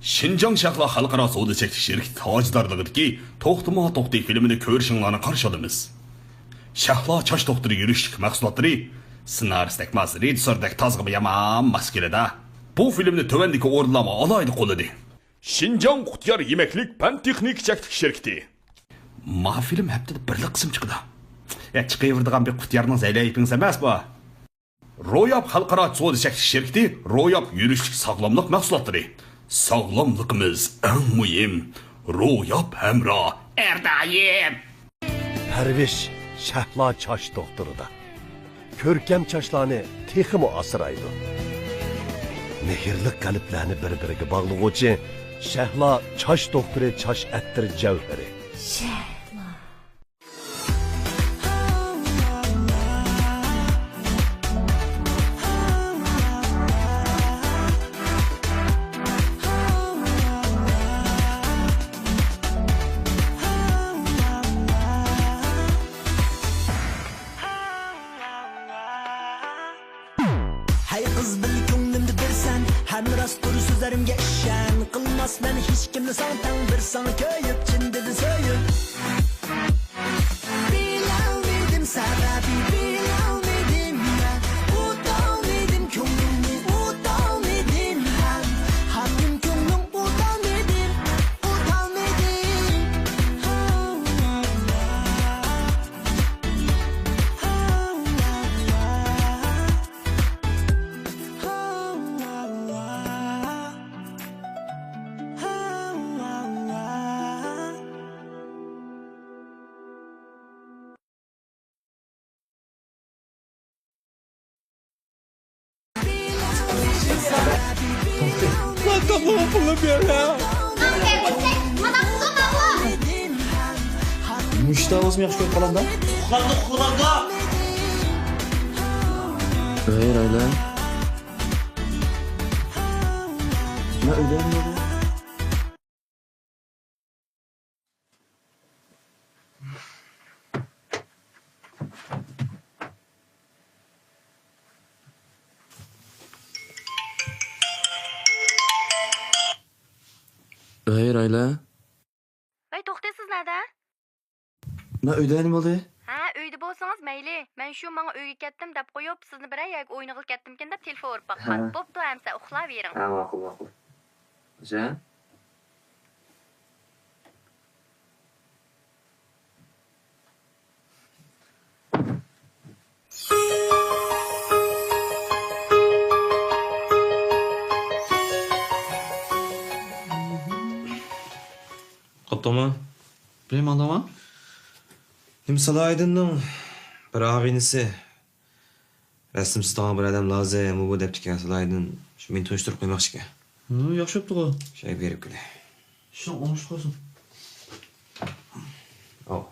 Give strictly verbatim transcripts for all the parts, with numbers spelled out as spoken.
شىنجاڭ شەھلا خەلقئارا سودا چەكلىك شىركىتى تاجدارلىقىدىكى توختىما توختى فىلىمىنى كۆرۈشۈڭلارنى قارشى ئالىمىز. شەھلا چاچ دوختۇرى يۈرۈشلۈك مەھسۇلاتلىرى، سىنارىس تەگمەس رېژىسسوردەك تازىغا يامان ماس كېلىدۇ. بۇ فىلىمنى تۆۋەندىكى ئورۇنلارمۇ ئالاھىدە قوللىدى. شىنجاڭ قۇتيار يېمەكلىك پەن تېخنىكا چەكلىك شىركىتى. ما فىلىم ھەپتىدە بىرلا قىسىم چىقىدۇ. يا، چىقىۋېرىدىغان بىر قۇتيارنىڭ زەيلەيپىڭىز ئەمەس بۇ. روياپ خەلقئارا سودا چەكلىك شىركىتى، روياپ يۈرۈشلۈك ساغلاملىق مەھسۇلاتلىرى. ساغلاملىقىمىز ئەڭ مۇھىم. روياپ ھەمراھ ھەر دائىم. پەرۋىش شەھلا چاچ دوختۇرىدا. كۆركەم چاچلارنى تېخىمۇ ئاسرايدۇ. مېھىرلىك قەلبلەرنى بىر-بىرىگە باغلىغۇچى شەھلا چاچ دوختۇرى چاچ ئەتىر جەۋھىرى. شەھلا. ھەي قىز، بىل كۆڭلۈمدە بىرسەن، ھەم راستتۇر سۆزلىرىمگە ئىشەن. قىلماسمەن ھېچكىمنى ساڭا تەڭ، بىر ساڭا كۆيۈپ، چىن دىلدىن سۆيۈپ. بىلەلمىدىم سەۋەبى، بىلەلمىدىم يا. ئۇتالمىدىم كۆڭلۈڭنى، ئۇتالمىدىم ھەم. ھاكىم كۆڭلۈڭ، ئۇتالمىدىم، ئۇتالمىدىم. مۇشتا بولسىمۇ ياخشى كۆرۈپ قالامدا. غەير ئايلان. ما ئۆيدە. ۋەي، رايلا. ۋەي، توختاي، سىز نەدە؟ مەن ئۆيدە، نېمە بولدى؟ ھە، ئۆيدە بولسىڭىز مەيلى. مەن شۇ ماڭا ئۆيگە كەتتىم دەپ قويۇپ، سىزنى بىرەر يەرگە ئوينىغىلى كەتتىمكىن دەپ تېلېفون ئۇرۇپ باققان. ھە. بوپتۇ، ئەمسە ئۇخلاۋېرىڭ. ھە، ماقۇل، ماقۇل. جان. قاپتۇڭمۇ؟ بىلمەيمەن، ئالدىڭمۇ؟ نېمە، سالاھىدىننىڭ بىر ئاغىنىسى رەسىم سىزىدىغان بىر ئادەم لازىم، ئۇ بۇ دەپتىكەن، سالاھىدىن شۇ مېنى تونۇشتۇرۇپ قويماقچىكەن. ھە، ياخشى بوپتىغۇ. شۇ يەرگە بېرىپ كېلەي. ئىشىڭ ئوڭۇشلۇق بولسۇن. ئاۋۇ.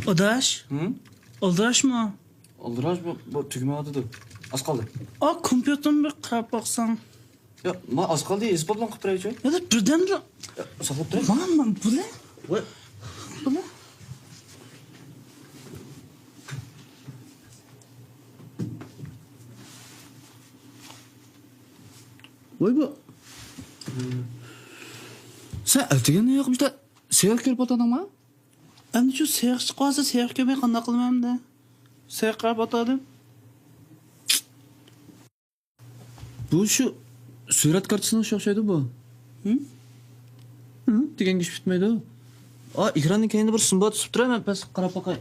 ئاداش؟ ھىم؟ ئالدىراشمۇ؟ ئالدىراش بۇ، بۇ تۈگىمەيۋاتىدۇ. ئاز قالدى. ئا، كومپيۇتېرنى بىر قاراپ باقساڭ. يا، ما ئاز قالدى، ئىسپاتلان قىلىپ بېرەيچۇ. يا، بىردەملا. يا، ساقلاپ تۇراي. مانا، مانا، بۇلى. ۋاي. بۇلى. ۋاي بۇ. سەن ئەتىگەن ياق بىردە سېرىق كۆرۈپ ئولتۇردۇڭما؟ ئەمدى شۇ سېرىق چىقىۋالسا، سېرىق كۆرمەي قانداق قىلىمەن ئەمدى؟ سېرىق قاراپ ئولتۇردۇم. بۇ شۇ سۈرەت كارتىسىنىڭ ئوخشايدۇ بۇ. ھىم؟ ھىم دېگەن گېپى پۈتمەيدۇ. ئا، ئېكراننىڭ كەينىدە بىر سىمبا تۇتۇپ تۇرۇپ، مەن پەس قاراپ باقاي.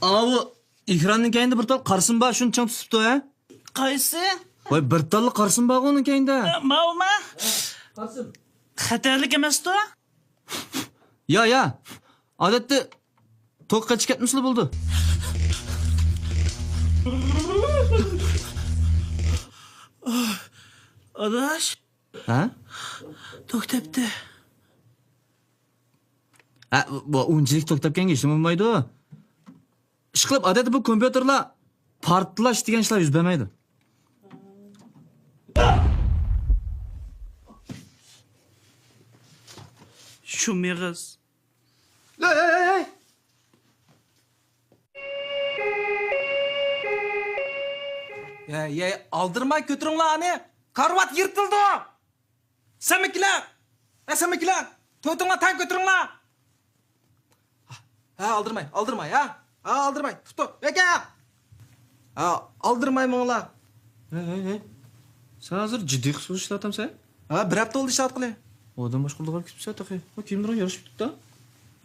ئاۋۇ ئېكراننىڭ كەينىدە بىر تال قارا سىمبا، شۇنى چىڭ تۇتۇپتۇ، ھە؟ قايسى؟ ۋاي، بىر تاللا قارا سىمبا بارغۇ ئۇنىڭ كەينىدە. ئە، ماۋۇما؟ قارا سىم. خەتەرلىك ئەمەستۇ؟ يا، يا. ئادەتتە توك قېچىپ كەتمىسىلا بولىدۇ. ئاداش. ھە؟ توك تەپتى. ھە، بۇ ئۇنچىلىك توك تەپكەنگە ھېچنېمە بولمايدۇ. ئىشقىلىپ، ئادەتتە بۇ كومپيۇتېرلار پارتلاش دېگەن ئىشلار يۈز بەرمەيدۇ. شۇ مېغىز. ھەي، ھەي، ھەي، ھەي! ھەي، ھەي، ئالدىرىماي كۆتۈرۈڭلار ئانى! كارىۋات يىرتىلدى! سەنمىكىلەر! ھە، سەنمىكىلەر! تۆتۈڭلار تەڭ كۆتۈرۈڭلار! ھە، ئالدىرىماي، ئالدىرىماي، ھە؟ ھە، ئالدىرىماي، پۇتۇ، بەكە! ھە، ئالدىرىماي ماڭىلا. ھەي، ھەي، ھەي. سەن ھازىر جىددىي قىلىپ سۆزلىشىۋاتامسەن؟ ھە، بىر ھەپتە بولدى ئىشلەتكىلى. ئادەم باشقۇرىدىغان كۈتۈپسەن تېخى. ھە، كىيىملىرىڭ يارىشىپ كېتىپتۇ.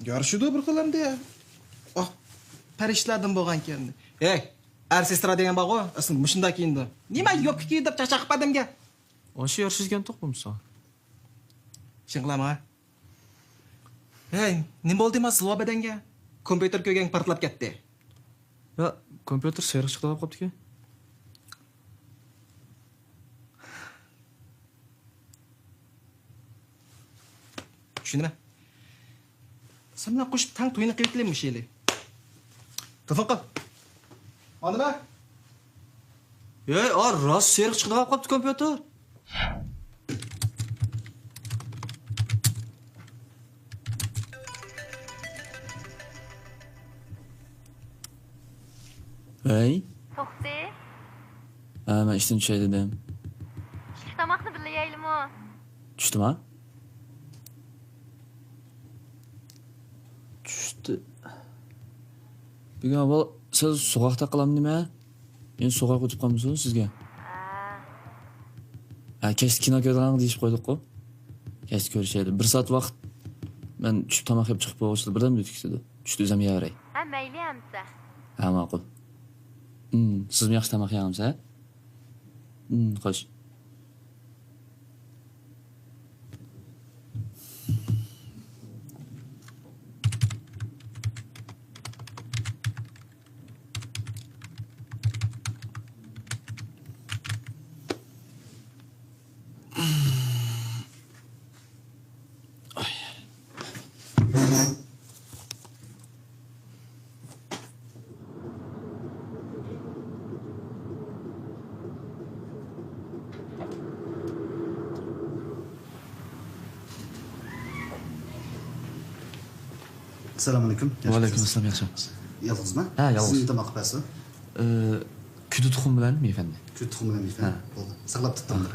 يارىشىدۇ بىر خىل ئەمدى. ئاھ، پەرىشتىلەردىن بولغانكەن. ھەي، ئەر سېسترا دېگەن بارغۇ، ئەسلى مۇشۇنداق كىيىنىدۇ. نېمە يوپكا كىيدى دەپ چاقچاق قىلىپ ئادەمگە. ئاشۇ يارىشىدىكەن توق بولمىسا. شۇڭلارمۇ؟ ھەي، نېمە بولدى ما زىلۋا بەدەنگە؟ كومپيۇتېر كۆرگەن پارتلاپ كەتتى. يا، كومپيۇتېر سېرىق چىقىپ قاپتىكەن. چۈشىنىمەن. سەن بىلەن قوشۇپ تەڭ تويىنى قىلىۋېتىلى مۇشۇ يىلى. تېلېفون قىل. ئاندىمە؟ ھەي، ئا، راست سېرىق چىقىدىغان قاپتۇ كومپيۇتېر. ھەي. توختى. ھە، مەن ئىشتىن چۈشەي دېدىم. چۈشلۈك تاماقنى بىللە يەيلىمۇ؟ چۈشتىما؟ چۈشتى. بۈگۈن ئاۋۋال سىز سوغۇقتا قىلامدىمەن؟ مېنى سوغۇق ئۆتۈپ قالمىسۇن سىزگە. ھە. ھە، كەچتە كىنو كۆرىدىغان دېيىشىپ قويدۇققۇ. كەچتە كۆرۈشەيلى. بىر سائەت ۋاقىت. مەن چۈشۈپ تاماق يەپ چىقىپ بولغۇچىلا بىردەم ئۆتۈپ كېتىدۇ. چۈشتە ئۆزۈم يەۋېرەي. ھە، مەيلى ئەمىسە. ھە، ماقۇل. ھىم، سىزمۇ ياخشى تاماق يەڭمىسە؟ ھىم، خوش. ئەسسالامۇئەلەيكۇم. ۋەئەلەيكۇمئەسسالام، ياخشىمۇ؟ يالغۇزما؟ ھە، يالغۇز. سىز نېمە تاماق قىلىسىز؟ ئە، كۈدە تۇخۇم بىلەن مېيفەندى. كۈدە تۇخۇم بىلەن مېيفەندى. ھە. بولدى. ساقلاپ تۇتتۇم. ھە.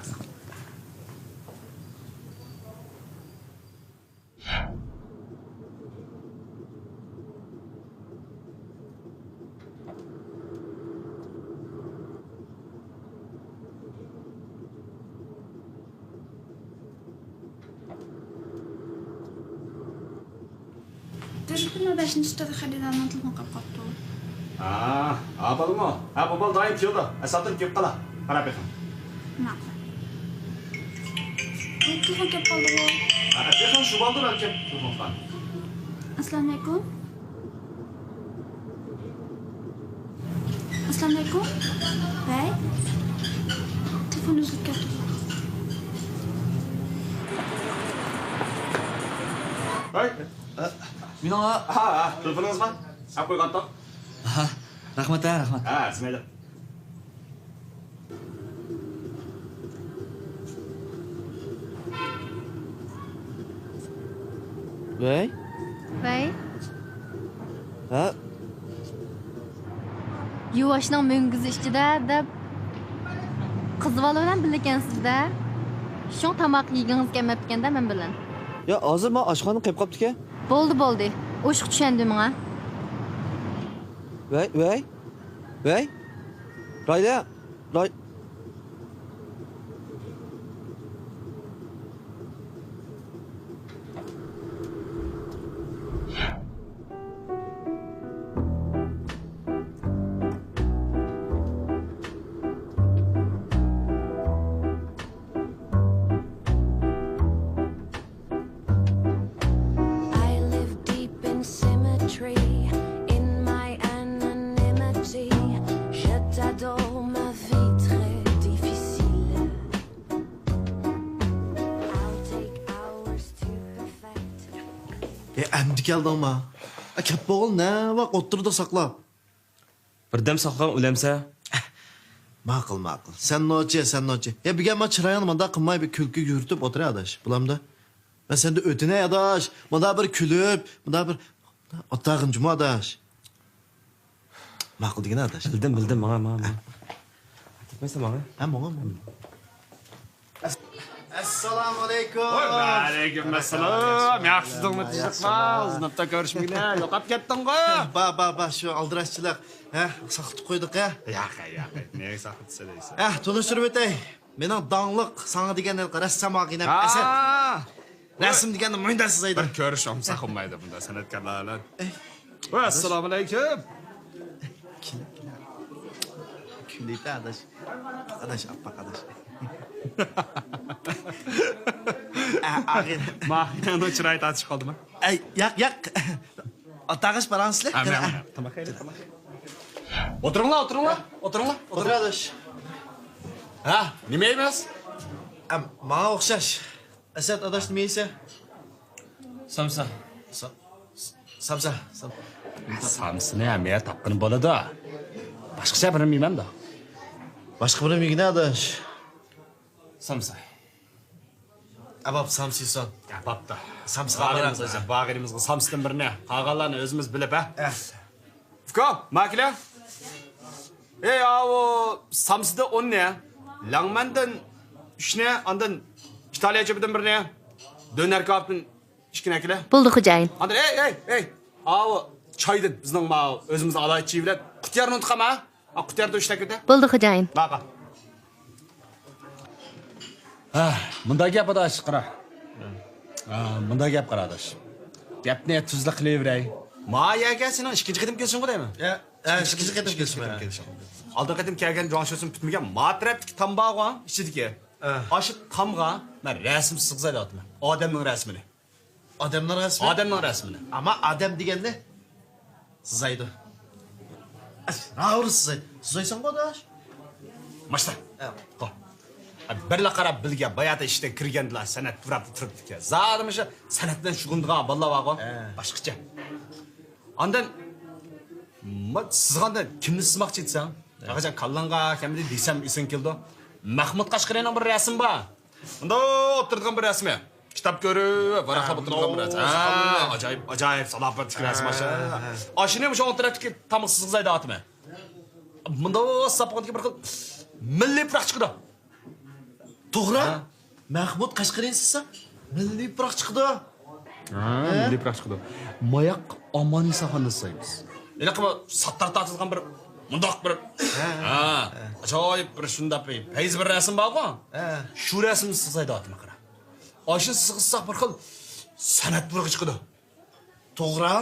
تېلېفوننىڭ بەشىنچى تورى خېرىدارنىڭ تېلېفونى قاپقاپتۇ. ھا، ھا، بالىمۇ؟ ھە، بۇ بالا دائىم كېلىدۇ. ئەسلىدىن كېلىپ قالا. قاراپ بېقىڭ. ماقۇل. بۇ تېلېفون كېلىپ قالدىغۇ. ھە، بېقىڭ، شۇ بالىدۇ بەلكىم. تېلېفون قىلغان. ئەسسالامۇئەلەيكۇم. ئەسسالامۇئەلەيكۇم. ۋەي. تېلېفون ئۈزۈلۈپ كەتتى. ۋەي. ئە، مېنىڭ ھا، ھا، تېلېفونىڭىز بار. ئەپ قويغانتىڭ. ھا، رەھمەت، ھە، رەھمەت. ھە، سىمەيلى. ۋەي. ۋەي. ھە؟ يۇۋاشنىڭ مۈڭگۈزى ئىچىدە دەپ قىز بالا بىلەن بىللىكەنسىز-دە. شۇڭا تاماق يېگىڭىز كەلمەپتىكەن-دە مەن بىلەن. يا، ھازىر مانا ئاشخانا قېپىپ قاپتىكەن. بولدى، بولدى. ئوشۇق چۈشەندى ماڭا. ۋەي، ۋەي. ۋەي. رايلە. راي. I live deep in cemetery. ئە، ئەمدى كەلدىڭما؟ ئە، كەپ بولغىن، نەۋاق ئوتتۇرىدا ساقلاپ. بىردەم ساقلىغىن، ئۆلەمسە. ماقۇل، ماقۇل. سەن نوچى، سەن نوچى. يا، بۈگۈن ما چىرايىڭنى مۇنداق قىلماي، بىر كۈلكە يۈرۈتۈپ ئولتۇر، ئاداش. بولامدۇ؟ مەن سەندىن ئۆتۈنەي، ئاداش. مۇنداق بىر كۈلۈپ، مۇنداق بىر ئولتۇرغىن جۇمۇ، ئاداش. ماقۇل دېگىنە، ئاداش. بىلدىم، بىلدىم، ماڭا، ماڭا، ماڭا. كەتمەيسەن ماڭا. ھە، ماڭا، ماڭا. ئەسسالامۇئەلەيكۇم. ۋەئەلەيكۇم ئەسسالام. ياخشىسىڭمۇ، تىنچلىقمۇ؟ ئۇزۇنۇپتا كۆرۈشمىگىلى، يوقاپ كەتتىڭغۇ. با، با، با، شۇ ئالدىراشچىلىق. ھە، ساقلىتىپ قويدۇق، ھە. ياق، ياق، نېگە ساقلىتىسەن دەيسەن. ھە، تونۇشتۇرۇپ ئۆتەي. مېنىڭ داڭلىق ساڭا دېگەن ھېلىقى رەسسام ئاغىنەم ئەسەت. رەسىم دېگەندە مۇنداق سىزايدۇ. بىر كۆرۈش ئوڭساق بولمايدۇ بۇنداق سەنئەتكارلار بىلەن. ئەي. ۋە ئەسسالامۇئەلەيكۇم. كىم، كىم دەيتتى ئاداش؟ ئاداش، ئاپپاق ئاداش. ئە، ئاغىنە. ماخىنانىڭ چىرايى تارتىشىپ قالدىما؟ ئەي، ياق، ياق. ئاتاغاش باراڭسىلەر. ھە، مەن، مەن. تاماق يەيلى، تاماق. ئولتۇرۇڭلار، ئولتۇرۇڭلار، ئولتۇرۇڭلار، ئولتۇر ئولتۇرۇڭلار. ئاداش. ھە، نېمە يەيمىز؟ ئەم، ماڭا ئوخشاش. ئەسەت ئاداش نېمە يەيسەن؟ سامسا. سا-، سامسا، سام-، سامسىنى ھەممە يەردە تاپقىلى بولىدۇ. باشقىچە بىرنېمە يېمەمدۇ؟ باشقا بىرنېمە يېگىنە ئاداش. سامسا. ئەباپ سامسا يېسۇن. ئەباپتا. سامسا بارغىنىمىزغا، بارغىنىمىزغا سامسىدىن بىرنى، قالغانلارنى ئۆزىمىز بىلىپ، ھە؟ ئۇكا، ماكىلە. ئەي، ئاۋۇ سامسىدىن ئوننى، لەڭمەندىن ئۈچنى، ئاندىن ئىتالىيە چۆپىدىن بىرنى، دۆنەر كاۋاپتىن ئىككىنى ئەكىلە. بولدى، خوجايىن. ئاندىن، ئەي، ئەي، ئەي، ئاۋۇ چايدىن بىزنىڭ ماۋۇ ئۆزىمىزنىڭ ئالاھىدە چېيى بىلەن قۇتىيارنى ئۇنتۇپ قالما. ھە، قۇتىياردا ئۈچ تەكلىدە. بولدى، خوجايىن. ماقۇل. ھە، مۇنداق گەپ ئاداش، قارا. ھە، مۇنداق گەپ قارا ئاداش. گەپنى تۈزلا قىلىۋېرەي. ما يەرگە سېنىڭ ئىككىنچى قېتىم كېلىشىڭغۇ دەيمەن. يا، ھە، ئىككىنچى قېتىم كېلىشىم. ئالدىنقى قېتىم كەلگەن جۇاڭشۆسۈن پۈتمىگەن ما تەرەپتىكى تام بارغۇ، ئىچىدىكى. ھە. ئاشۇ تامغا مەن رەسىم سىزغۇزاي دەۋاتىمەن. ئادەمنىڭ رەسىمىنى. ئادەمنىڭ رەسىمى؟ ئادەمنىڭ رەسىمىنى. ئەمما ئادەم دېگەننى سىزايدۇ. راۋۇر سىزايدۇ. سىزايسەنغۇ ئاداش؟ ماشتا. ھە. قو. بىرلا قاراپ بىلگەن، باياتا ئىشتىن كىرگەندىلا سەنئەت پۇراپ تۇرۇپتىكەن. زادى مۇشۇ سەنئەت بىلەن شۇغۇللىنىدىغان بالىلار بارغۇ. ھە. باشقىچە. ئاندىن ما-، سىزغاندا كىمنى سىزماقچى ئىدىسەن؟ ھە. ئاغىجان كاللاڭغا كەلمىدى دېسەم ئېسىڭ كېلىدۇ. مەخمۇت قەشقىرىنىڭ بىر رەسىمى بار. مۇنداق ئولتۇرىدىغان بىر رەسىمى. كىتاب كۆرۈپ، ۋاراقلاپ ھە، ئولتۇرىدىغان بىر رەسىمى. ھە، ھە، ئاجايىپ، ئاجايىپ سالاپەتلىك رەسىم ئاشۇ. ھە، ھە. ئاشۇنى مۇشۇ ئوڭ تەرەپتىكى تامغا سىزغۇزاي دەۋاتىمەن. مۇنداق ساپ بولغاندىكىن بىر خىل مىللىي پۇراق چىقىدۇ. توغرا. ھە. مەخمۇت قەشقىرىنى سىزسا، مىللىي پۇراق چىقىدۇ. ھە، ھە؟ مىللىي پۇراق چىقىدۇ. ماياق ئامانىساخاننى سىزايمىز. ھېلىقى بۇ ساتتار تارتىدىغان بىر مۇنداق بىر، ھە، ھە، ھە. ئاجايىپ بىر شۇنداق بىر پەيزى بىر رەسىم بارغۇ. ھە. شۇ رەسىمنى سىزاي دەۋاتىمەن، قارا. ئاشۇنى سىزساق بىر خىل سەنئەت پۇرىقى چىقىدۇ. توغرا.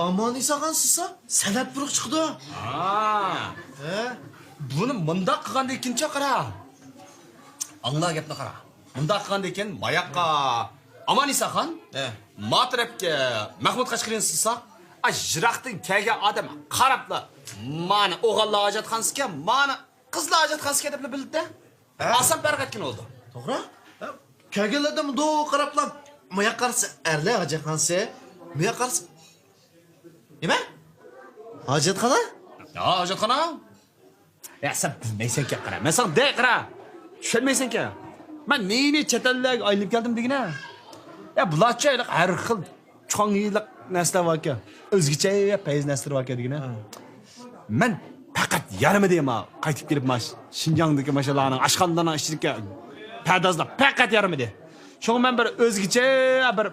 ئامانىساخان سىزسا سەنئەت پۇرىقى چىقىدۇ. ھا. ھە؟ بۇنى مۇنداق قىلغاندىن كېيىنچە قارا. ئاڭلا گەپنى قارا. مۇنداق قىلغاندىن كېيىن ماياققا ئامانىساخان، ھە، ما تەرەپكە مەخمۇت قەشقىرىنى سىزساق، ئا، يىراقتىن كەلگەن ئادەم قاراپلا، مانا ئوغۇللار ھاجەتخانىسىكەن، مانا قىزلار ھاجەتخانىسىكەن دەپلا بىلىدۇ. ھە؟ ئاسان پەرق ئەتكىن بولىدۇ. توغرا. ھە؟ كەلگەنلەردە مۇنداق قاراپلا، مۇياق قارىسا ئەرلەر ھاجەتخانىسى، مۇياق قارىسا نېمە؟ ھاجەتخانا؟ يا، ھاجەتخانا. يا، سەن بىلمەيسەنكەن، قارا. مەن ساڭا دەي، قارا. چۈشەنمەيسەنكەن. مەن نى-نى چەت ئەللەرگە ئايلىنىپ كەلدىم دېگىنە. يا، بۇلارچە ھېلىقى ھەر خىل چوڭ ھېلىق نەرسىلەر باركەن. ئۆزگىچە پەيز نەرسىلەر باركەن دېگىنە. ھە. مەن پەقەت يارىمىدى ما قايتىپ كېلىپ ما شىنجاڭدىكى ماشىنىلارنىڭ ئاشخانىلارنىڭ ئىچىدىكى پەردازلار پەقەت يارىمىدى. شۇڭا مەن بىر ئۆزگىچە بىر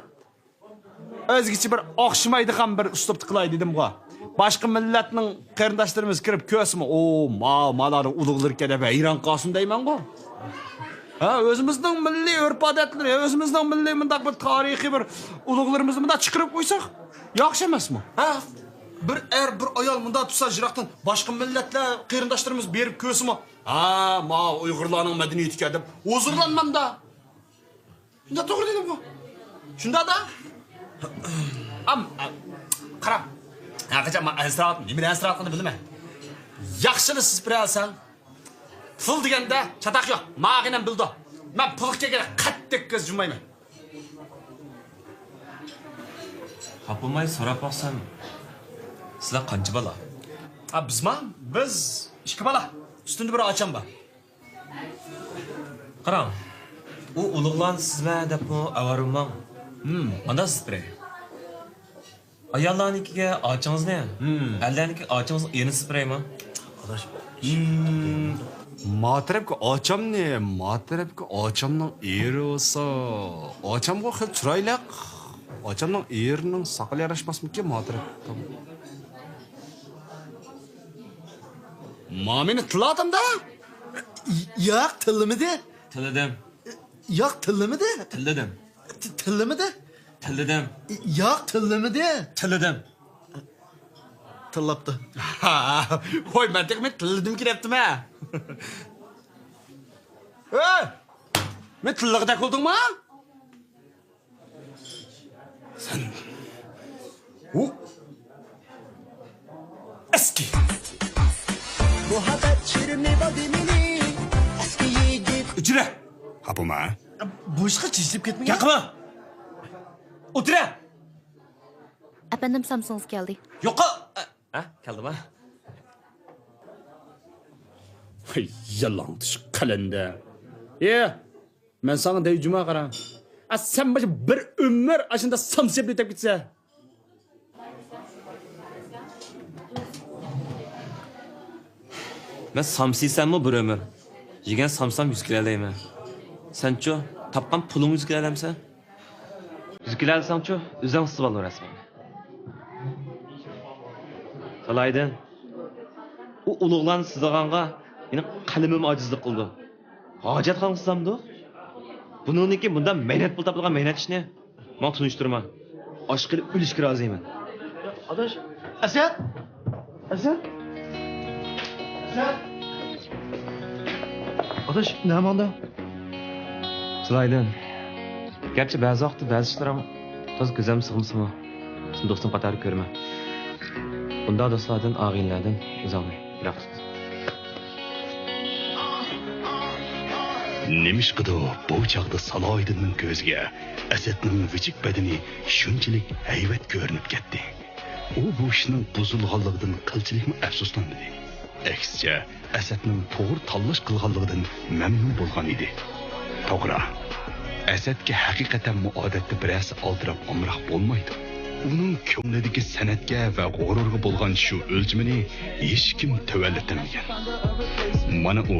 ئۆزگىچە بىر ئوخشىمايدىغان بىر ئۇسلۇبتا قىلاي دېدىمغۇ. باشقا مىللەتنىڭ قېرىنداشلىرىمىز كىرىپ كۆرسىمۇ، ئو، ما، مالارنىڭ ئۇلۇغلىرىكەن دەپ ھەيران قالسۇن دەيمەنغۇ. ھە، ئۆزىمىزنىڭ مىللىي ئۆرپ-ئادەتلىرى، ئۆزىمىزنىڭ مىللىي مۇنداق بىر تارىخىي بىر ئۇلۇغلىرىمىزنى مۇنداق چىقىرىپ قويساق ياخشى ئەمەسمۇ؟ ھە، بىر ئەر، بىر ئايال مۇنداق تۇرسا يىراقتىن باشقا مىللەتلەر قېرىنداشلىرىمىز بېرىپ كۆرسىمۇ، ھە، ما ئۇيغۇرلارنىڭ مەدەنىيىتىكەن دەپ ھۇزۇرلانمامدا. شۇنداق توغرا دېدىمغۇ. شۇنداق-دا. ئام، ئام، قاراڭ. ھەقىچان مەن ئەنسىرەۋاتىمەن. نېمىدىن ئەنسىرەۋاتقىنىمنى بىلىمەن. ياخشىنى سىز بېرەلىسەڭ، پۇل دېگەندە چاتاق يوق. ماغىنەم بىلىدۇ. مەن پۇلغا كەلگەندە قەتئىي كۆز يۇممايمەن. تاپالماي سوراپ باقسام، سىلەر قانچە بالا؟ ھە، بىزما؟ بىز ئىككى بالا. ئۈستۈندە بىر ئاچام بار. قاراڭ، ئۇ ئۇلۇغلارنى سىزمە دەپمۇ ئاۋارە بولماڭ. ھىم. مانداق سىزىپ بېرەي. ئاياللارنىڭكىگە ئاچىڭىزنى، ھىم. ئەرلەرنىڭكىگە ئاچىڭىزنىڭ ئېرىنى سىزىپ بېرەيمۇ؟ ئاداش. ھىم. ما تەرەپكە ئاچامنى، ما تەرەپكە ئاچامنىڭ ئېرى بولسا، ئاچامغۇ خېلى چىرايلىق. ئاچامنىڭ ئېرىنىڭ ساقىلى ياراشماسمىكىن ما تەرەپ؟ ما مېنى تىللاتامدا؟ ياق، تىللىمىدى. تىللىدىم. ياق، تىللىمىدى. تىللىدىم. ت-، تىللىمىدى. تىللىدىم. ياق، تىللىمىدى. تىللىدىم. تىللاپتۇ. ۋاي، مەن تېخى مەن تىللىدىمكى دەپتىمە. ئۆي! مەن تىللىغۇدەك بولدۇڭما؟ سەن. ئۇ. ئەسكى. مۇھەببەت شېرىنى بادىمىنى ئەسكى يىگىت. ئۆچۈرە. خاپىما. بۇ ئىشقا چېچىلىپ كەتمىگىن. گەپ قىلما. ئولتۇرە. ئەپەندىم، سامسىڭىز كەلدى. يوقا. ھە، كەلدىما؟ ۋاي، يالاڭتۆش قەلەندەر. ئى، مەن ساڭا دەي جۇما قارا. ئا، سەن مانا بىر ئۆمۈر ئاشۇنداق سامسىيىپ ئۆتۈپ كېتىسەن. مەن سامسىيساممۇ بىر ئۆمۈر. يېگەن سامسام يۈز كېلەلەيمەن. سەنچۇ، تاپقان پۇلۇڭ يۈز كېلەلەمسەن؟ يۈز كېلەلىسەڭچۇ، ئۆزۈڭ سىزىۋال رەسىمىڭنى. سالاھىدىن، ئۇ ئۇلۇغلارنى سىزىغانغا مېنىڭ قەلىمىم ئاجىزلىق قىلىدۇ. ھاجەتخانىغا سىزامدۇ؟ بۇنىڭدىن كېيىن بۇنداق مەينەت پۇل تاپىدىغان مەينەت ئىشنى ماڭا تونۇشتۇرما. ئاشۇ قېرى ئۆلۈشكە رازىمەن. ئاداش، ئەسەت! ئەسەت! ئەسەت! ئاداش، نېماڭدا؟ سىلايدىن. گەرچە بەزى ۋاقىتتا بەزى ئىشلىرىڭ تازا كۆزۈمگە سىغمىسىمۇ، سېنى دوستۇم قاتارىدا كۆرىمەن. بۇنداق دوستلاردىن، ئاغىنىلەردىن ئۆزۈڭنى يىراق تۇت. نېمىشقىدۇر بۇ چاغدا سالاھىدىننىڭ كۆزىگە ئەسەتنىڭ ۋىچىك بەدىنى شۇنچىلىك ھەيۋەت كۆرۈنۈپ كەتتى. ئۇ بۇ ئىشنىڭ بۇزۇلغانلىقىدىن قىلچىلىكمۇ ئەپسۇسلانمىدى. ئەكسىچە، ئەسەتنىڭ توغرا تاللاش قىلغانلىقىدىن مەمنۇن بولغان ئىدى. توغرا، ئەسەتكە ھەقىقەتەنمۇ ئادەتتە بىرەرسى ئالدىراپ ئامراق بولمايدۇ. ئۇنىڭ كۆڭلىدىكى سەنئەتكە ۋە غۇرۇرغا بولغان شۇ ئۆلچىمىنى ھېچكىم تۆۋەنلىتەلمىگەن. مانا ئۇ.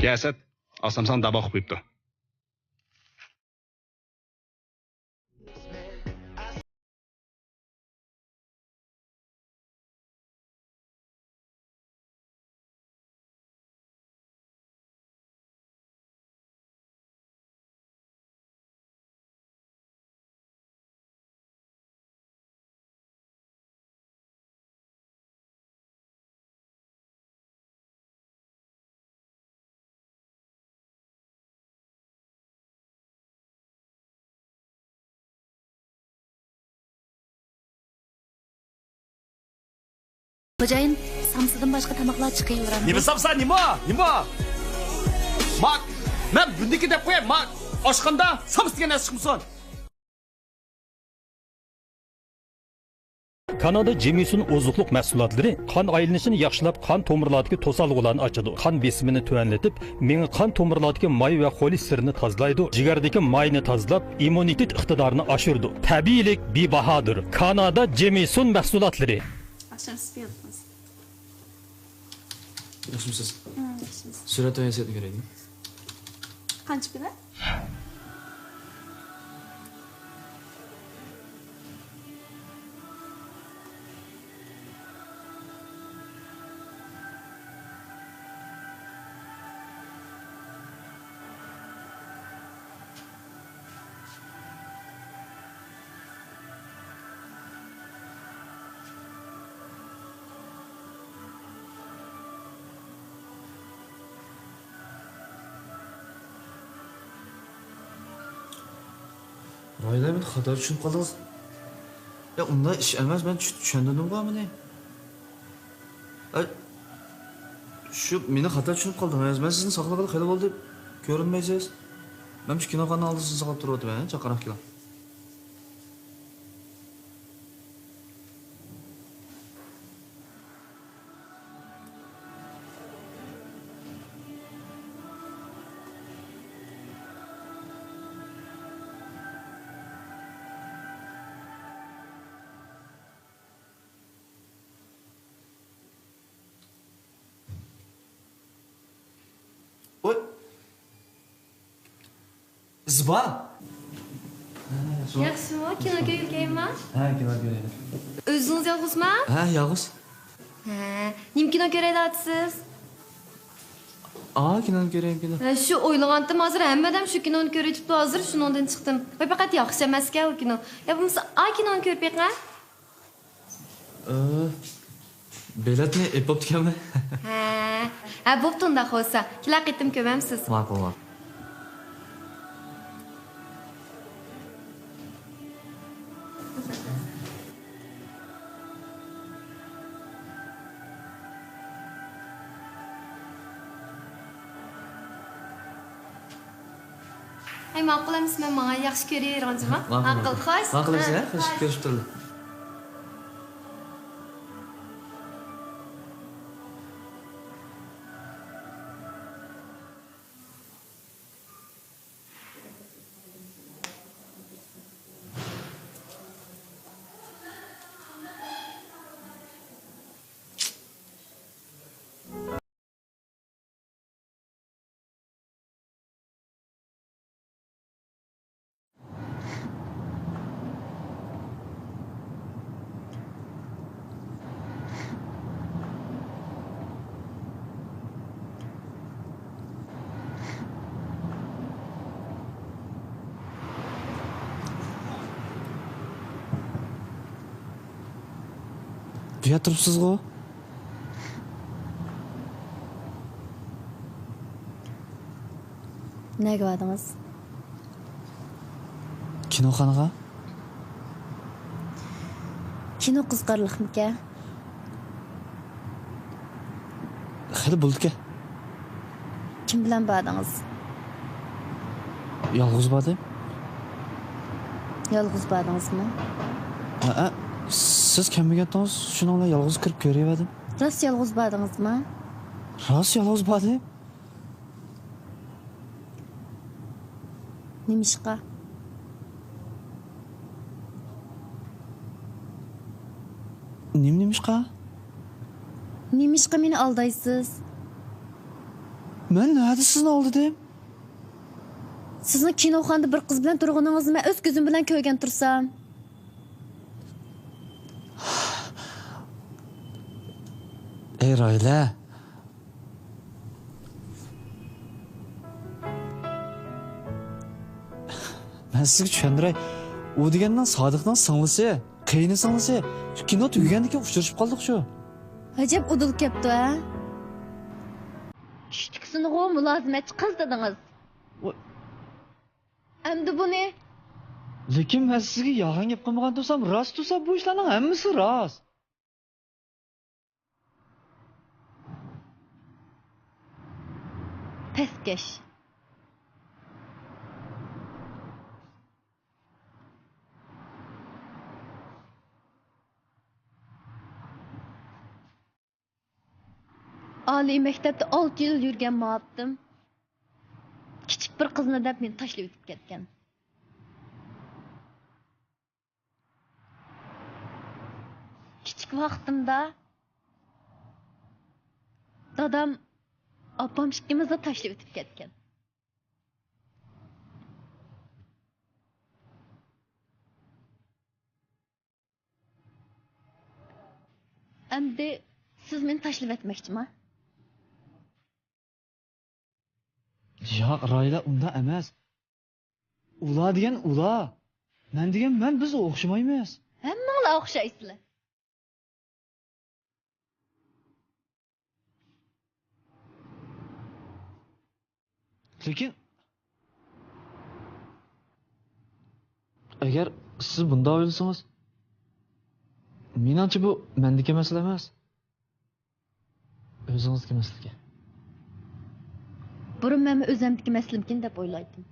يا ئەسەت، ئاسام ساڭا دابا قويۇپتۇ. خوجايىن، سامسىدىن باشقا تاماقلار چىقىۋېرەمدۇ؟ نېمە سامسا، نېمە؟ نېمە؟ ما، مەن بۇندىكى دەپ قوياي، ما، ئاشخانىدا سامسا دېگەن نەرسە چىقمىسۇن. كانادا جېمىسون ئوزۇقلۇق مەھسۇلاتلىرى قان ئايلىنىشىنى ياخشىلاپ، قان تومۇرلاردىكى توسالغۇلارنى ئاچىدۇ، قان بېسىمىنى تۆۋەنلىتىپ، مېڭە قان تومۇرلاردىكى ماي ۋە خولېستېرىننى تازىلايدۇ، جىگەردىكى ماينى تازىلاپ، ئىممۇنىتېت ئىقتىدارىنى ئاشۇرىدۇ. تەبىئىيلىك بىباھادۇر. كانادا جېمىسون مەھسۇلاتلىرى. ئاخشام سۈت يەپ قالسۇن. ياخشىمۇسىز؟ ھە، ياخشىمىز. سۈرەت ۋە ھەسىيەتنى كۆرەيلى. قانچە كۈنى؟ راھىلە، مېنى خاتا چۈشىنىپ قالدىڭىز. يا، ئۇنداق ئىش ئەمەس، مەن چۈ-، چۈشەندۈردۈمغۇ مېنى. ئەي، شۇ، مېنى خاتا چۈشىنىپ قالدىڭىز. مەن سىزنى ساقلىغىلى خېلى بولدى، كۆرۈنمەيسىز. مەن شۇ كىنوخانىنىڭ ئالدىدا سىزنى ساقلاپ تۇرۇۋاتىمەن، چاققانراق كېلىڭ. ئىز بار. ياخشىمۇ؟ كىنو كۆرگىلى كەلدىڭىزمۇ؟ ھە، كىنو كۆرەيلى. ئۆزىڭىز يالغۇزمۇ؟ ھە، يالغۇز. ھە، نېمە كىنو كۆرەلەيسىز؟ ئا، كىنونى كۆرەي، كىنو. ھە، شۇ ئويلىغانتىم، ھازىر ھەممە ئادەم شۇ كىنونى كۆرۈۋېتىپتۇ، ھازىر شۇنىڭدىن چىقتىم. ۋاي، پەقەت ياخشى ئەمەسكەن ئۇ كىنو. يا بولمىسا ئا كىنونى كۆرۈپ بېقىڭ. ئى، بېلەتنى ئېلىپ بوپتىكەنمۇ؟ ھە. ھە، بوپتۇ ئۇنداق بولسا. كېلەر قېتىم كۆرەمسىز. ماقۇل، ماقۇل. ھەي، ماقۇل ئەمىسە، مەن ماڭاي، ياخشى كۆرۈۋېرىڭ جۇمۇ. ماقۇل، ماقۇل، ماقۇل. خوش. ماقۇل ئەمىسە، ھە، خوش، خوش. كۆرۈشۈپ تۇرايلى. بۇ يەردە تۇرۇپسىزغۇ؟ نەگە باردىڭىز؟ كىنوخانىغا. كىنو قىزىقارلىقمىكەن؟ خېلى بولىدىكەن. كىم بىلەن باردىڭىز؟ يالغۇز باردىم. يالغۇز باردىڭىزمۇ؟ ھەئە، سىز كەلمىگەنتىڭىز، شۇنىڭ بىلەن يالغۇز كىرىپ كۆرۈۋەردىم. راست يالغۇز باردىڭىزمۇ؟ راست يالغۇز باردىم. نېمىشقا؟ نېمە نېمىشقا؟ نېمىشقا مېنى ئالدايسىز؟ مەن نەدە سىزنى ئالدىدىم؟ سىزنىڭ كىنوخانىدا بىر قىز بىلەن تۇرغىنىڭىزنى مەن ئۆز كۆزۈم بىلەن كۆرگەن تۇرسام. ئەي راھىلە، مەن سىزگە چۈشەندۈرەي. ئۇ دېگەننىڭ سادىقنىڭ سىڭلىسى، قېيىنسىڭلىسى. شۇ كىنو تۈگىگەندىن كېيىن ئۇچرىشىپ قالدۇق شۇ. ئەجەب ئۇدۇل كەپتۇ ھە؟ چۈشتىكىسىنىغۇ مۇلازىمەتچى قىز دېدىڭىز. ۋاي. ئەمدى بۇنى. لېكىن مەن سىزگە يالغان گەپ قىلمىغان تۇرسام، راست تۇرسا، بۇ ئىشلارنىڭ ھەممىسى راست. پەسكەش. ئالىي مەكتەپتە ئالتە يىل يۈرگەن مۇئەللىم كىچىك بىر قىزنى دەپ مېنى تاشلىۋېتىپ كەتكەن. كىچىك ۋاقتىمدا دادام، ئاپام ئىككىمىزنى تاشلىۋېتىپ كەتكەن. ئەمدى سىز مېنى تاشلىۋەتمەكچىما؟ ياق، راھىلە، ئۇنداق ئەمەس. ئۇلار دېگەن ئۇلار. مەن دېگەن مەن، بىز ئوخشىمايمىز. ھەممىڭلار ئوخشايسىلەر. لېكىن، ئەگەر سىز بۇنداق ئويلىسىڭىز، مېنىڭچە بۇ مەندىكى مەسىلە ئەمەس. ئۆزىڭىزدىكى مەسىلىكەن. بۇرۇن مەنمۇ ئۆزۈمدىكى مەسىلىمىكىن دەپ ئويلايتتىم.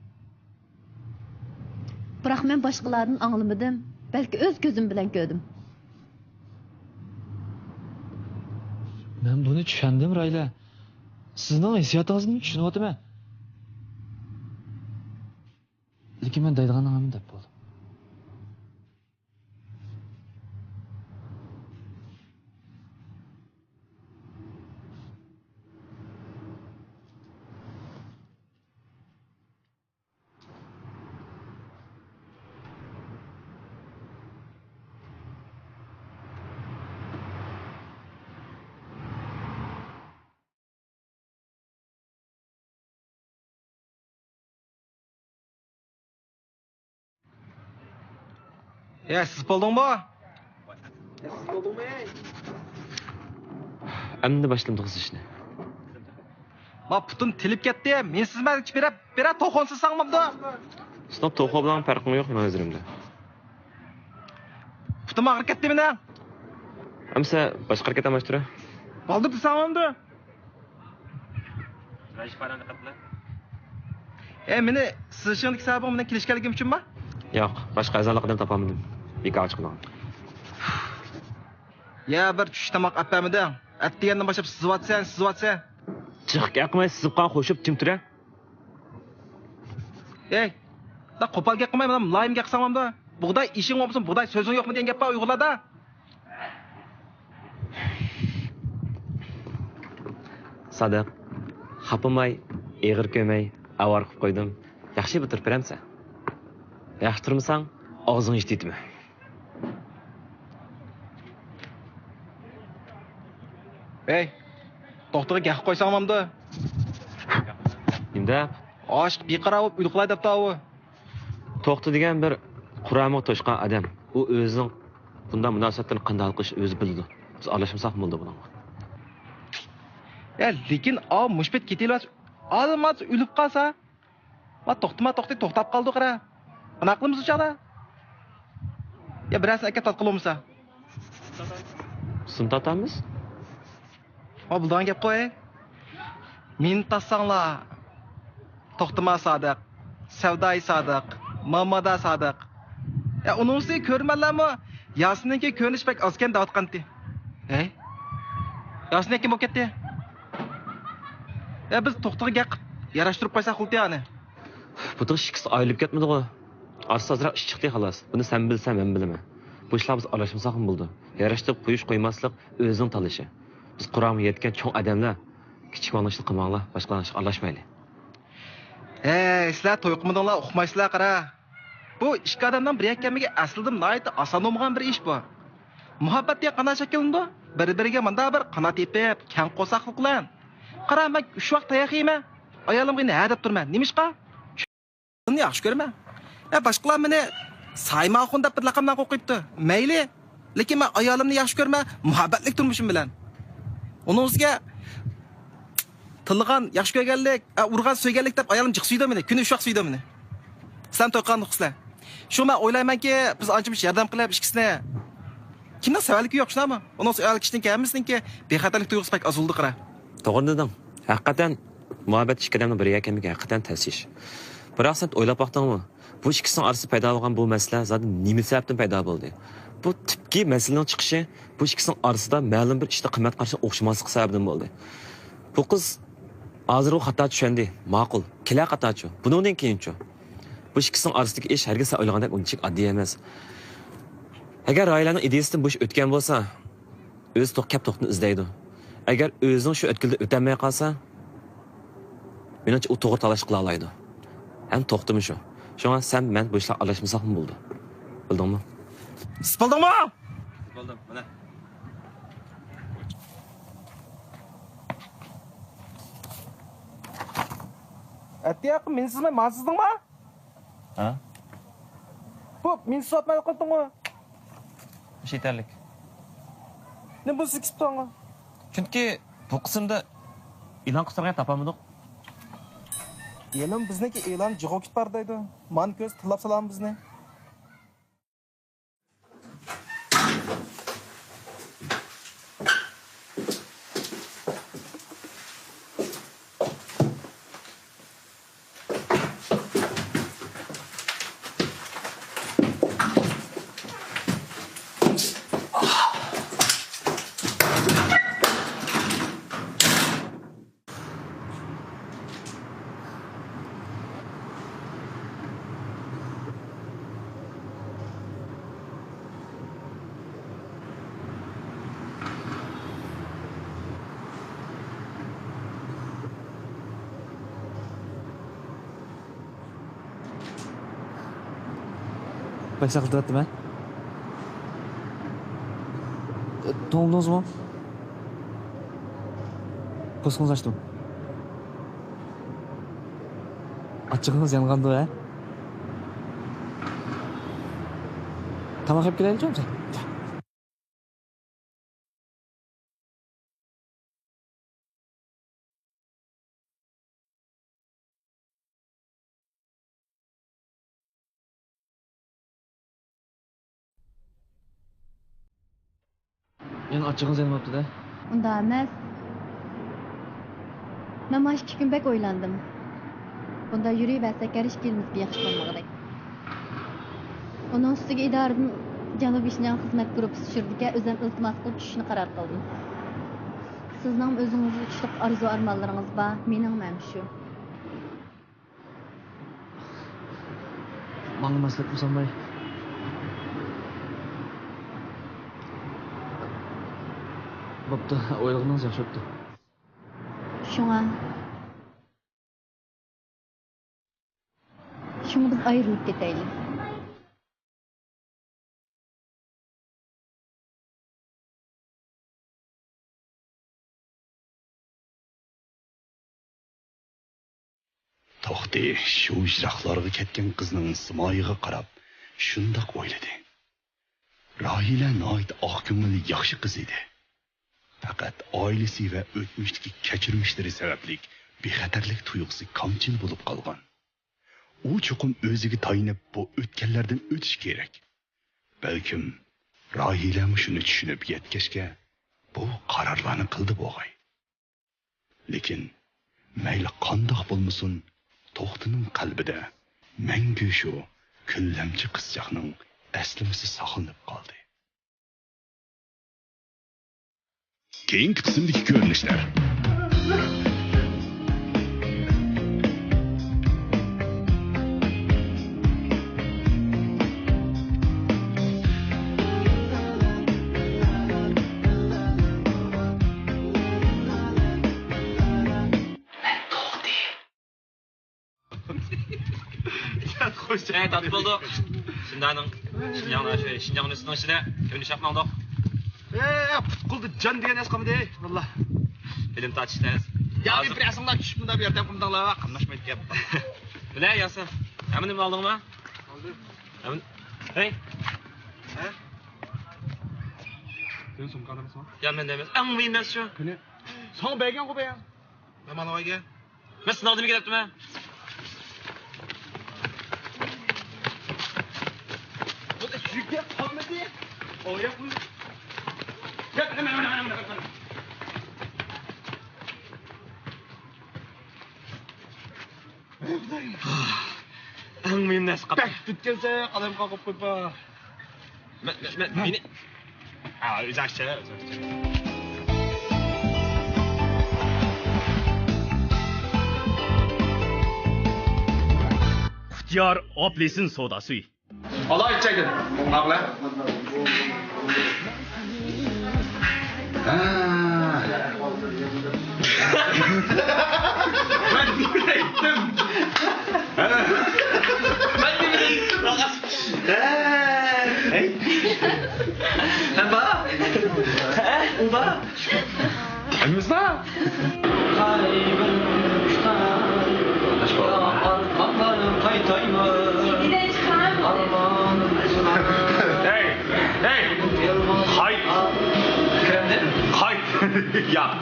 بىراق مەن باشقىلاردىن ئاڭلىمىدىم، بەلكى ئۆز كۆزۈم بىلەن كۆردۈم. مەن بۇنى چۈشەندىم، راھىلە. سىزنىڭ ھېسسىياتىڭىزنى چۈشىنىۋاتىمەن. لېكىن مەن دەيدىغاننى ھەممىنى دەپ بولدۇم. ھە، سىز بولدۇڭمۇ؟ ئەمدى باشلىدىم توقۇزۇشنى. ما پۇتۇم تېلىپ كەتتى. مېنى سىزمەن بىرە، بىرە توخۇنسىز ساڭمامدۇ؟ سىزنىڭ توخۇ بىلەن پەرقىڭ يوق مېنىڭ نەزىرىمدە. پۇتۇم ئاغرىپ كەتتى مېنىڭ. ئەمسە باشقا ھەرىكەت ئالماشتۇرە. بولدى دېسەڭمامدۇ؟ ئەي، مېنى سىزىشىڭدىكى سەۋەبىڭ مېنىڭ كېلىشكەنلىكىم ئۈچۈنمۇ؟ ياق، باشقا ئەزالىق ئادەم تاپالمىدىم. بىكار چىقىدىغان. يا بىر چۈش تاماق ئەپ بەرمىدىڭ. ئەتىگەندىن باشلاپ سىزىۋاتىسەن، سىزىۋاتىسەن. جىق گەپ قىلماي سىزىپ قالغان خوشۇپ جىم تۇرە. ئەي، دا قوپال گەپ قىلماي، مانا مۇلايىم گەپ قىلساڭلامدا. بۇغداي ئىشىڭ بولمىسۇن، بۇغداي سۆزۈڭ يوقمۇ دېگەن گەپ بار ئۇيغۇرلاردا. سادىق، خاپىماي، ئېغىر كۆرمەي، ئاۋارە قىلىپ قويدۇم. ياخشى بىر تۇرۇپ بېرەمسەن؟ ياخشى تۇرمىساڭ، ئاغزىڭ يىتىتىمەن. ھەي، توختىغا گەپ قويساڭلامدۇ؟ نېمە دەپ؟ ئاشىق بىقارار بولۇپ ئۆلۈپ قالاي دەپتۇ ئاۋۇ. توختى دېگەن بىر قۇرامىغا توشقان ئادەم. ئۇ ئۆزىنىڭ بۇنداق مۇناسىۋەتلەرنى قانداق ھەل قىلىشنى ئۆزى بىلىدۇ. بىز ئارىلاشمىساقمۇ بولىدۇ بۇنىڭغا. يا، لېكىن ئاۋۇ مۇشۇ پېتى كېتىۋالسا، ئالماس ئۆلۈپ قالسا. ما توختىما، توختى، توختاپ قالدى قارا. قانداق قىلىمىز ئۇ چاغدا؟ يا بىرەرسىنى ئەكەپ تارتقىلى بولمىسا؟ سىم تارتامىز. ھا، بولىدىغان گەپ قوي. مېنى تارتساڭلار، توختىما سادىق، سەۋدايى سادىق، مامادا سادىق. يا ئۇنىڭ ئۈستىگە كۆرۈرمەنلەرمۇ ياسىننىڭكى كۆرۈنۈش بەك ئازكەن دەۋاتقانتى. ھەي؟ ياسىن ھەكىم بولۇپ كەتتى. يا بىز توختىغا گەپ قىلىپ ياراشتۇرۇپ قويساق بولدى ئانى. بۇ تىغ ئىككىسى ئايرىلىپ كەتمىدىغۇ. ئارىسى ئازراق ئىش چىقتى خالاس. بۇنى سەن بىلسەن، مەن بىلىمەن. بۇ ئىشلار بىز ئارىلاشمىساقمۇ بولىدۇ. ياراشتۇرۇپ قويۇش قويماسلىق ئۆزىنىڭ تاللىشى. بىز قۇرامىغا يەتكەن چوڭ ئادەملەر، كىچىك بالىنىڭ ئىشىنى قىلماڭلار، باشقىلارنىڭ ئىشىغا ئارىلاشمايلى. ھەي، سىلەر توي قىلمىدىڭلار، ئۇقمايسىلەر قارا. بۇ ئىككى ئادەمنىڭ بىر يەككە كەلمىكى ئەسلىدىن ناھايىتى ئاسان بولمىغان بىر ئىش بۇ. مۇھەببەت دېگەن قانداق شەكىللىنىدۇ؟ بىر-بىرىگە مۇنداق بىر قانات يېپىپ، كەڭ قورساقلىق بىلەن. قارا، مەن ئۈچ ۋاق تاياق يەيمەن. ئايالىمغا يەنە ھە دەپ تۇرىمەن. نېمىشقا؟ بۇنى ياخشى كۆرىمەن. يا باشقىلار مېنى سايماخۇن دەپ بىر لەقەم بىلەن قويۇپتۇ. مەيلى. لېكىن مەن ئايالىمنى ياخشى كۆرىمەن، مۇھەببەتلىك تۇرمۇشۇم بىلەن. ئۇنىڭ ئۈستىگە تىللىغان ياخشى كۆرگەنلىك، ئە، ئۇرغان سۆيگەنلىك دەپ ئايالىم جىق سۆيىدۇ مېنى، كۈندە ئۈچ ۋاق سۆيىدۇ مېنى. سىلەرمۇ توي قىلغان ئۇقىسىلەر. شۇڭا مەن ئويلايمەنكى، بىز ئانچە-مۇنچە ياردەم قىلىپ ئىككىسىنى. كىمنىڭ سەۋەنلىكى يوق، شۇنداقمۇ؟ ئۇنىڭ ئۈستىگە ئايال كىشىنىڭكى ھەممىسىنىڭكى بىخەتەرلىك تۇيغۇسى بەك ئاز بولىدۇ قارا. توغرا دېدىڭ. ھەقىقەتەن مۇھەببەت ئىككى ئادەمنىڭ بىر يەككە كەلمىكى ھەقىقەتەن تەس ئىش. بىراق سەن ئويلاپ باقتىڭمۇ؟ بۇ ئىككىسىنىڭ ئارىسىدا پەيدا بولغان بۇ مەسىلە زادى نېمە سەۋەبتىن پەيدا بولدى؟ بۇ تۈپكى مەسىلىنىڭ چىقىشى بۇ ئىككىسىنىڭ ئارىسىدا مەلۇم بىر ئىشتا قىممەت قارىشىنىڭ ئوخشىماسلىقى سەۋەبىدىن بولدى. بۇ قىز ھازىر ئۇ خاتا چۈشەندى. ماقۇل. كېلەر خاتاچۇ. بۇنىڭدىن كېيىنچۇ؟ بۇ ئىككىسىنىڭ ئارىسىدىكى ئىش ھەرگىز سەن ئويلىغاندەك ئۇنچىلىك ئاددىي ئەمەس. ئەگەر راھىلەنىڭ ئىدىيىسىدىن بۇ ئىش ئۆتكەن بولسا، ئۆزى توق-، كەپ توختىنى ئىزدەيدۇ. ئەگەر ئۆزىنىڭ شۇ ئۆتكىلىدىن ئۆتەلمەي قالسا، مېنىڭچە ئۇ توغرا تاللاش قىلالايدۇ. ھەم توختىمۇ شۇ. شۇڭا سەن مەن بۇ ئىشلارغا ئارىلاشمىساقمۇ بولىدۇ. بىلدىڭمۇ؟ سىز بولدۇڭمۇ؟ بولدۇم، مانا. ئەتىياققا مېنى سىزماي ماڭا سىزدىڭمۇ؟ ھە؟ بۇ مېنى سىزىۋاتماي قويۇپتۇڭغۇ؟ مۇشۇ يېتەرلىك. نېمە بۇ سىز كېسىپ تۇرغانغۇ؟ چۈنكى بۇ قىسىمدا ئېلان قىلساق يەنە تاپالمىدۇق. يېلىم بىزنىڭكى ئېلان جىغۇ كېتىپ بار دەيدۇ. مانا كۆز تىللاپ سالامدۇ بىزنى. بەك ساقلىتىۋەتتىمەن. توڭلىدىڭىزمۇ؟ پوستىڭىزنى ئاچتىم. ئاچچىقىڭىز يانغاندۇ، ھە؟ تاماق يەپ كېلەيلىچۇ سەن؟ يەنە ئاچچىقىڭىز يەنە بوپتۇ-دە. ئۇنداق ئەمەس. مەن مانا ئىككى كۈن بەك ئويلاندىم. بۇنداق يۈرۈۋەرسەك ھەر ئىككىلىمىزگە ياخشى بولمىغۇدەك. ئۇنىڭ ئۈستىگە ئىدارىدىن جەنۇبىي شىنجاڭ خىزمەت گۇرۇپپىسى چۈشۈردىكەن، ئۆزۈم ئىلتىماس قىلىپ چۈشۈشنى قارار قىلدىم. سىزنىڭمۇ ئۆزىڭىزگە تۇتۇشلۇق ئارزۇ-ئارمانلىرىڭىز بار، مېنىڭمۇ ھەم شۇ. ماڭا مەسلىھەت قىلسام باي. بوپتۇ، ئويلىغىنىڭىز ياخشى بوپتۇ. شۇڭا، شۇڭا بىز ئايرىلىپ كېتەيلى. توختى شۇ يىراقلارغا كەتكەن قىزنىڭ سىمايىغا قاراپ شۇنداق ئويلىدى. راھىلە ناھايىتى ئاق كۆڭۈل، ياخشى قىز ئىدى. پەقەت ئائىلىسى ۋە ئۆتمۈشتىكى كەچۈرمىشلىرى سەۋەبلىك بىخەتەرلىك تۇيغۇسى كامچىل بولۇپ قالغان. ئۇ چوقۇم ئۆزىگە تايىنىپ بۇ ئۆتكەللەردىن ئۆتۈشى كېرەك. بەلكىم راھىلەمۇ شۇنى چۈشىنىپ يەتكەچكە بۇ قارارلارنى قىلدى بوغاي. لېكىن مەيلى قانداق بولمىسۇن، توختىنىڭ قەلبىدە مەڭگۈ شۇ كۈنلەمچى قىزچاقنىڭ ئەسلىمىسى ساقلىنىپ قالدى. كېيىنكى قىسىمدىكى كۆرۈنۈشلەر. خوش. ئە، تارتىپ بولدۇق. شىنجاڭنىڭ، شىنجاڭنىڭ، شىنجاڭ ئۇنىۋېرسىتېتىنىڭ ئىچىدە كۆرۈنۈش ئاپ ماڭدۇق. ئە، پۇت-قولدا جان دېگەن نەرسە قالمىدى، ۋاللا. فىلىم تارتىش تەس. يا، ھازىر بىر ئەسىڭلار چۈشۈپ مۇنداق بىر يەردە قىلمىدىڭلار، قاملاشمايدىكەن. بىلە، ياسا. ھەممىنى ئالدىڭما؟ ئالدىم. ھەممىنى. ھەي. ھە؟ سېنىڭ سومكاڭدا ئەمەسمۇ؟ يا، مەندە ئەمەس. ئەڭ مۇھىم نەرسە شۇ. قېنى؟ ساڭا بەرگەنغۇ بەيەن. مەن مانا ئۆيگە. مەن سىناقتىن كېلىپتىمەن. بۇ يۈككە قالمىدى. ئوياقمۇ؟ يا، مانا، مانا، مانا، مانا، مانا. ئەڭ مۇھىم نەرسە قاپتۇ. بەك تۈتكەنسەن، قەلەم قاقىپ قويۇپ. مەن، مەن، مەن، مېنى. ھا، ئۆزى ئاچچا، ئۆزى ئاچچا. ئىختىيار ئاپېلسىن سوداسى. ئالاي ئىچەيدىن. ماڭلا. ھا. مەن نېمە ئېيتتىم؟ ھا. مەن نېمە ئېيتتىم؟ ھا. ھەي. ھە، بار. ھە، ئۇ بار. ئەمىسە؟ ھەي، ھەي، قايت، قايت. ياق.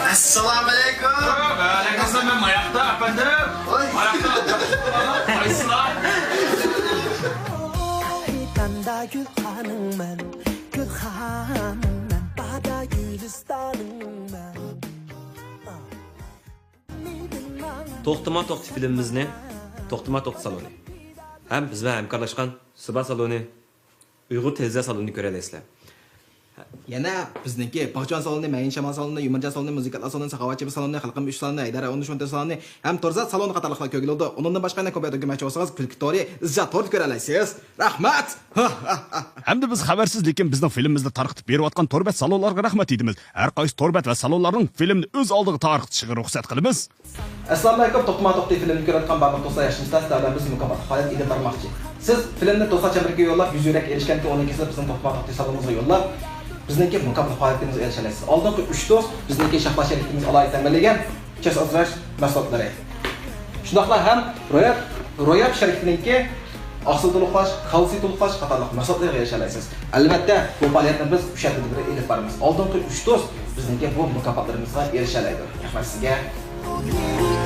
ئەسسالامۇئەلەيكۇم. ۋەئەلەيكۇمئەسسالام. مەن ماياقتا، ئەپەندىم. ۋاي. ماياقتا. قايسىلار؟ تەندە گۈل خانىڭ مەن، گۈل خانىڭ مەن، بادا گۈلىستانىڭ مەن. توختىما توختى فىلىمىمىزنى توختىما توختى سالونى ھەم بىز بىلەن ھەمكارلاشقان سىبا سالونى، ئۇيغۇر تېلېۋىزىيە سالونىنى كۆرەلەيسىلەر. يەنە بىزنىڭكى باغچىۋان سالونى، مەيىن شامال سالونى، يۇمۇرجان سالونى، مۇزىكا ئاتلا سالونى، ساخاۋەتچى سالونى، خەلقىم ئۈچ سالونى، ھەيدەر ئون ئۈچ ئون تۆت سالونى ھەم تورزات سالونى قاتارلىقلار كۆرگىلى بولىدۇ. ئۇنىڭدىن باشقا يەنە كومپيۇتېر كۆرمەكچى بولسىڭىز، كۈلكە تورى، ئىزچال توردا كۆرەلەيسىز. رەھمەت! ھەمدە بىز خەۋەرسىز، لېكىن بىزنىڭ فىلىمىمىزنى تارقىتىپ بېرىۋاتقان تور بەت سالونلارغا رەھمەت ئېيتىمىز. ھەر قايسى تور بەت ۋە سالونلارنىڭ فىلىمنى ئۆز ئالدىغا تارقىتىشىغا رۇخسەت قىلىمىز. ئەسسالامۇئەلەيكۇم، توختىما توختى فىلىمنى كۆرۈۋاتقان بارلىق دوستلار، ياخشىمۇسىلەر؟ سىلەر بىلەن بىز مۇكاپات پائالىيەت ئېلىپ بارماقچى. سىز فىلىمنى دوستلار چەمبىرىكىگە يوللاپ، يۈز يۈرەك ئېرىشكەنكى ئۇنىڭ كېسىلى بىزنىڭ توختىما توختى سالونىمىزغا يوللاپ، بىزنىڭكى مۇكاپات پائالىيىتىمىزگە ئېرىشەلەيسىز. ئالدىنقى ئۈچ دوست بىزنىڭكى شاھباز شەرىكىتىمىز ئالاھىدە تەمىنلىگەن چەس ئازراش مەھسۇلاتلىرى. شۇنداقلا ھەم روياپ، روياپ شەرىكىتىنىڭكى ئاقسىل تولۇقلاش، كالتسىي تولۇقلاش قاتارلىق مەھسۇلاتلارغا ئېرىشەلەيسىز. ئەلۋەتتە، بۇ پائالىيەتنى بىز ئۈچ ھەپتىدە بىر ئېلىپ بارىمىز. ئالدىنقى ئۈچ دوست بىزنىڭكى بۇ مۇكاپاتلىرىمىزغا ئېرىشەلەيدۇ. رەھمەت سىزگە.